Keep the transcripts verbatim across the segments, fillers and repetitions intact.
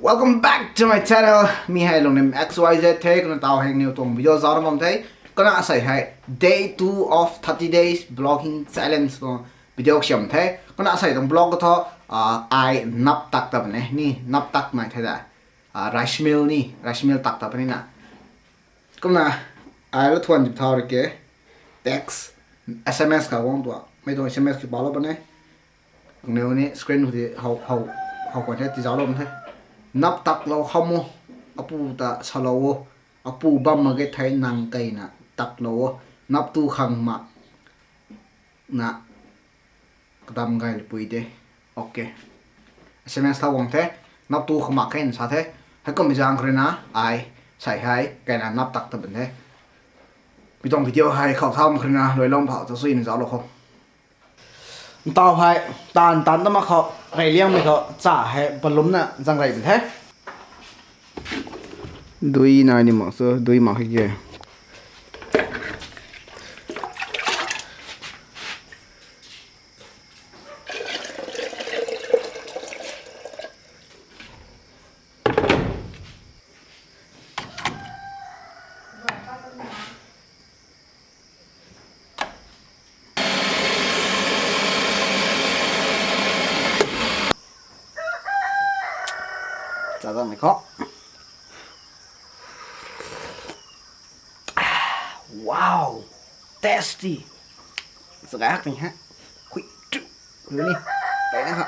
Welcome back to my channel. Mi hei Lungnim X Y Z the, kumna taw hei niw tuang video zauc na bam the. Kumna asei hei day two of thirty days vlogging challenge tuang video kasiam the. Kumna asei tuang vlog khou thu, ah, ai nap tak ta bam e, ni nap tak nai the da. Ah, rice mill ni, rice mill tak ta bam ni na. Kumna ai la thuan jip thau rui ke text, S M S kha guang tua. Mei tuang S M S ki pau lou bam e. Nangniw ni screen khou di how, how, how khwan the tizauc lou bam the. Nap tak lou kham o, apu ta salou o, apu bam mak ge thei nang keyna tak lou o, nap tu khang mak na kadam gay lipui de. Ok. S M S thau guang the, nap tu kham mak khe na sa the. Hei kum zaeng khou rui na ai sei hei keyna nap tak ta bam the. Mi tuang video hei khou tham khou rui na luai lou phau ta sui na zauc lou khou. Ntaw hei, taanv taanv ta mak khou, rey liangmei khou, cha hei balum na zang rey bam the. Dui nai ni mak sw, dui mak hei ke. Cha zang ni khou. Wow, tasty. Sa gay hak ni ha. Hui tu. Hui ni. Pai na ha.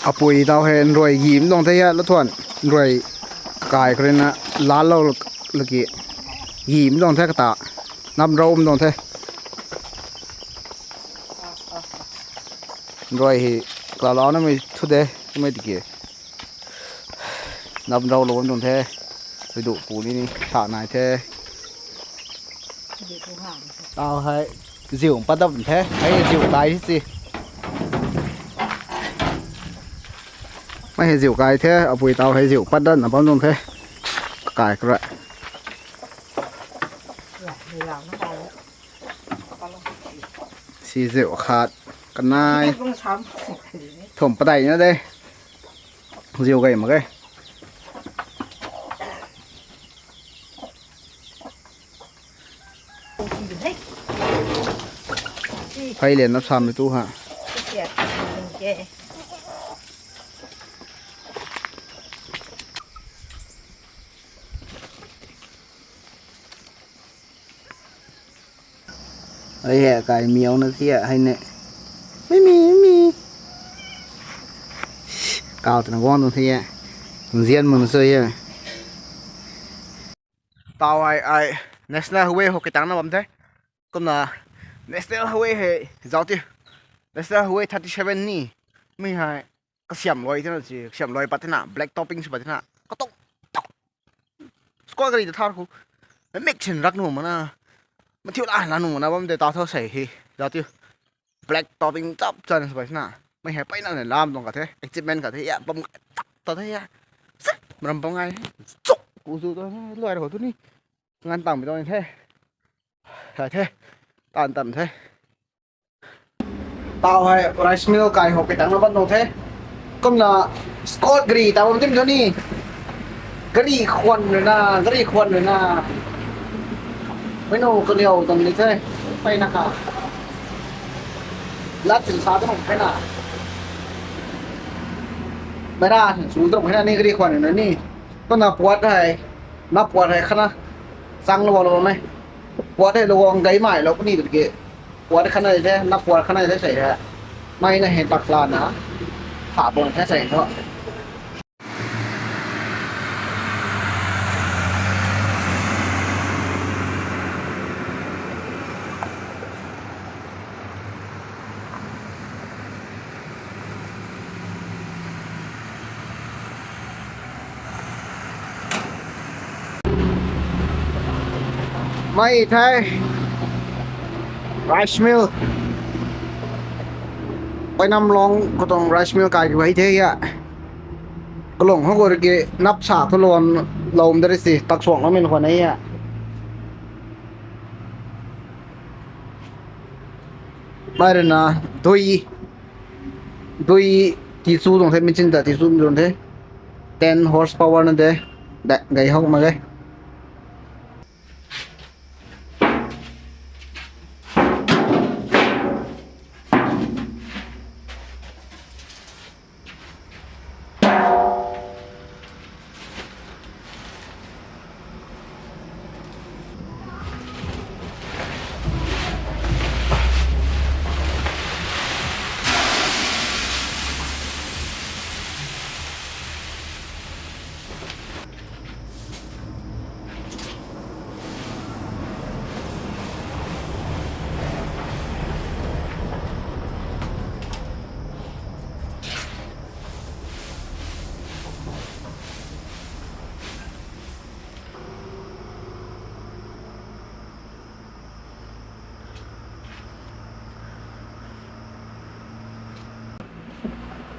Apui taw hei nruai gim tuang the ya, la thuan nruai kai khou rui na laalou laki gim tuang the kata, nam rou um tuang the. Nruai hei kala lau namei thu de, mei tiki nam rou lou um tuang the. Hei du pu ni ni sa nai the. Taw hei ziu pat dat the, hei ziu kai si. Mei hei ziu kai the, apui taw hei ziu pat dat na bam tuang the. Kai kra. Si ziu khat, kanei. Thum padeih na de. Ziu gay mak ge. Phey lian nap sam tu ha. Ai he, kai miau na thia, hei ne. Mi, mi, mi. Kau twna guang tuang thia. Nzian mun sw e. Taw ai, ai National Highway khou kai tangc na bam the. Kumna National Highway hei zauc ti. National Highway thirty seven ni. Mi hei kasiam luai tina si, kasiam luai pat tina, black topping si pat tina. Katok, tok. Squad gari ta thar khou. Mix sin rak nuh mak na. Mathiu la la nuh mak na bam de ta tho sei hi. Zauc ti. Black topping chap chan sa bai sina. Mei hei peyna ne lam tuang ka the. Achievement ka the ya. Bam ka tak ta the ya. Sik, maram bam ngai. Chok, ku zu to ne, luai ro tu ni. Ngan tam bi to ni the. Hai the. Tan tam the. Taw hei rice mill kai hou kai tangc na bam tuang the. Kumna squad gari ta bam tim tu ni. Gari khwan rui na, gari khwan rui na. Mei nu kaniw tuang ni the. Peyna kha. Lat sin sa tuang peyna. Mei ra sin su tuang peyna ni gari khwan rui na ni. Kumna puat hei. Na puat hei khana. Chang lou lou mei. Puat hei lou gay mai lou puni tu ki. Puat khanei the, na puat khanei the sei he. Mei na hei tak la na. Tha bun the sei tho. Mei the. Rice mill. Painam long khou tuang rice mill kai ri the ya. Kalung hou gori ki nap sa thu lon lom dari si tak suang lo min khwan e ya. Mai rui na dui dui ti chu tuang the, machine ta ti chu tuang the. Ten horsepower na de. Da gai hok ma ge.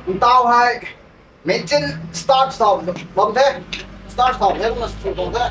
Ntaw hei machine start sw bam the, start sw the, kumna sw bam the.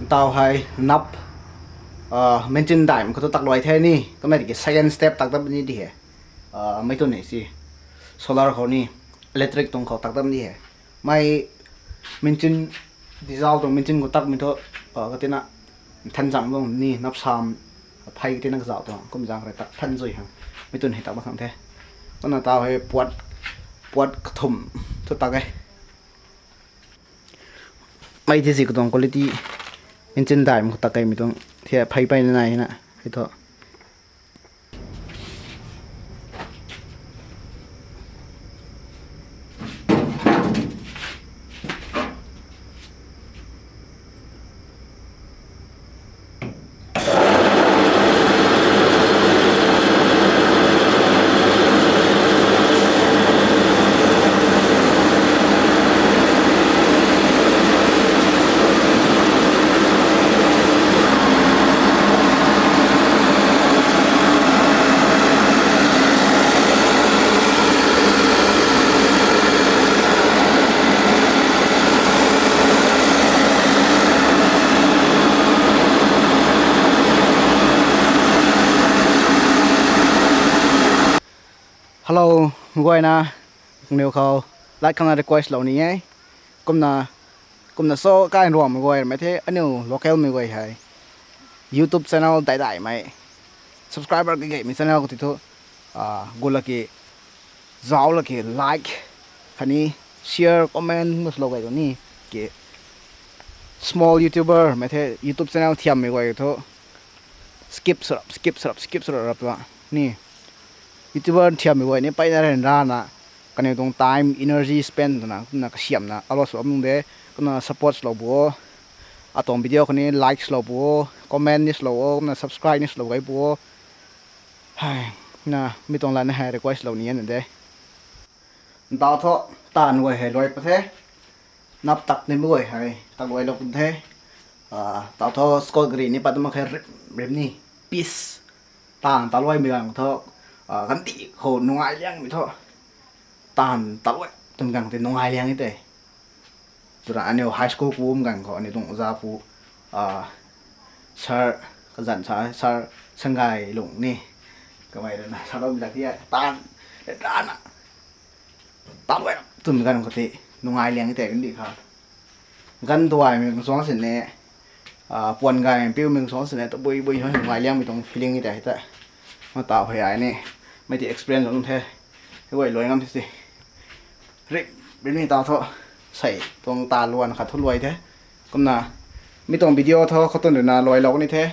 Ntaw hei nap, machine daihmei khou thu tak luai the ni, kumna ki second step tak dat ni di he. Mei tu ni si solar khou ni, electric tuang khou tak dat ni he. Mei machine, diesel tuang machine khou takmei thu, katina than zang tuang ni nap sam phey katina kazauh tuang kum zang rui tak than zui hang. Mei tu ni tak mak khang the. Kumna taw hei puat, puat kathumh thu tak e. Mei thi si katuang quality, machine daihmei khou tak kaimei tuang thia phey peyna nai hina hei thu. Hello, mei guayna, kaniw khou like khang request lou ni e. Kumna, kumna so kai nruangmei guay mei the, aniu local mei guay hei YouTube channel dai daimei subscriber kagaymei channel khou ti thu, gu laki, zauc laki like khatni share, comment maslou gay tuang ni ki. Small YouTuber mei the, YouTube channel thiammei guay thu skip sarap, skip sarap, skip sarap rap tuang ni. YouTuber thiammei guay ni peyna ryanrana kaniw tuang time, energy spend twna kumna kasiamhna upload sw bam nung de. Kumna support swlou bu o, atuang video khou ni like swlou bu o, comment ni swlou o, kumna subscribe ni swlou gay bu o. Hei, na mi tuang lana hei request lou ni na de. Ntaw thu taanv guay hei luai pa the. Nap tak nimei guay hei tak luailou pun the. Taw thu Scott gari ni pat mak khe, rim, rim ni peace. Taanv taluaimei ganv thu, kandih khou nungai liangmei thu, taanv taluai twmei ganv tei nungai liang e tei. Twna aniu high school kum ganv khou aniu tuang oza pu, sir, kazanc sa sir Sangay lung ni. Kamei rui na saloumei ta ti e. Tan. Rana. Tan gay twmei ganv khou tei nungai liang tei kan di kha. Ganv tuaimei kang suang sini, puan gaymei piumei kang suang sini, tabui bui suang sini nungai liangmei tuang feeling tei hei ta. Ma taw hei ai ni. Mei ti experience lung the. Hei guay luai ngam si. Rip, rip ni taw thu. Sei, tuang ta luan khat thu luai the. Kumna, mi tuang video thu khou tun rui na luailou ni the.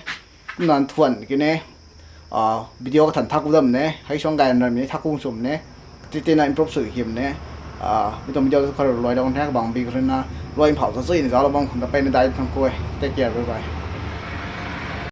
Kumna thuan ki ne, video kathan thak ku dam ne, hei suang gay ramei ni thak ku sum ne, titi na improve sw kim ne, mi tuang video thu khou luailou the, kabang bi khou rui na, luai phau ta chui ni zauclou bam khang ta peyna dai thang ku e. Take care, bye bye.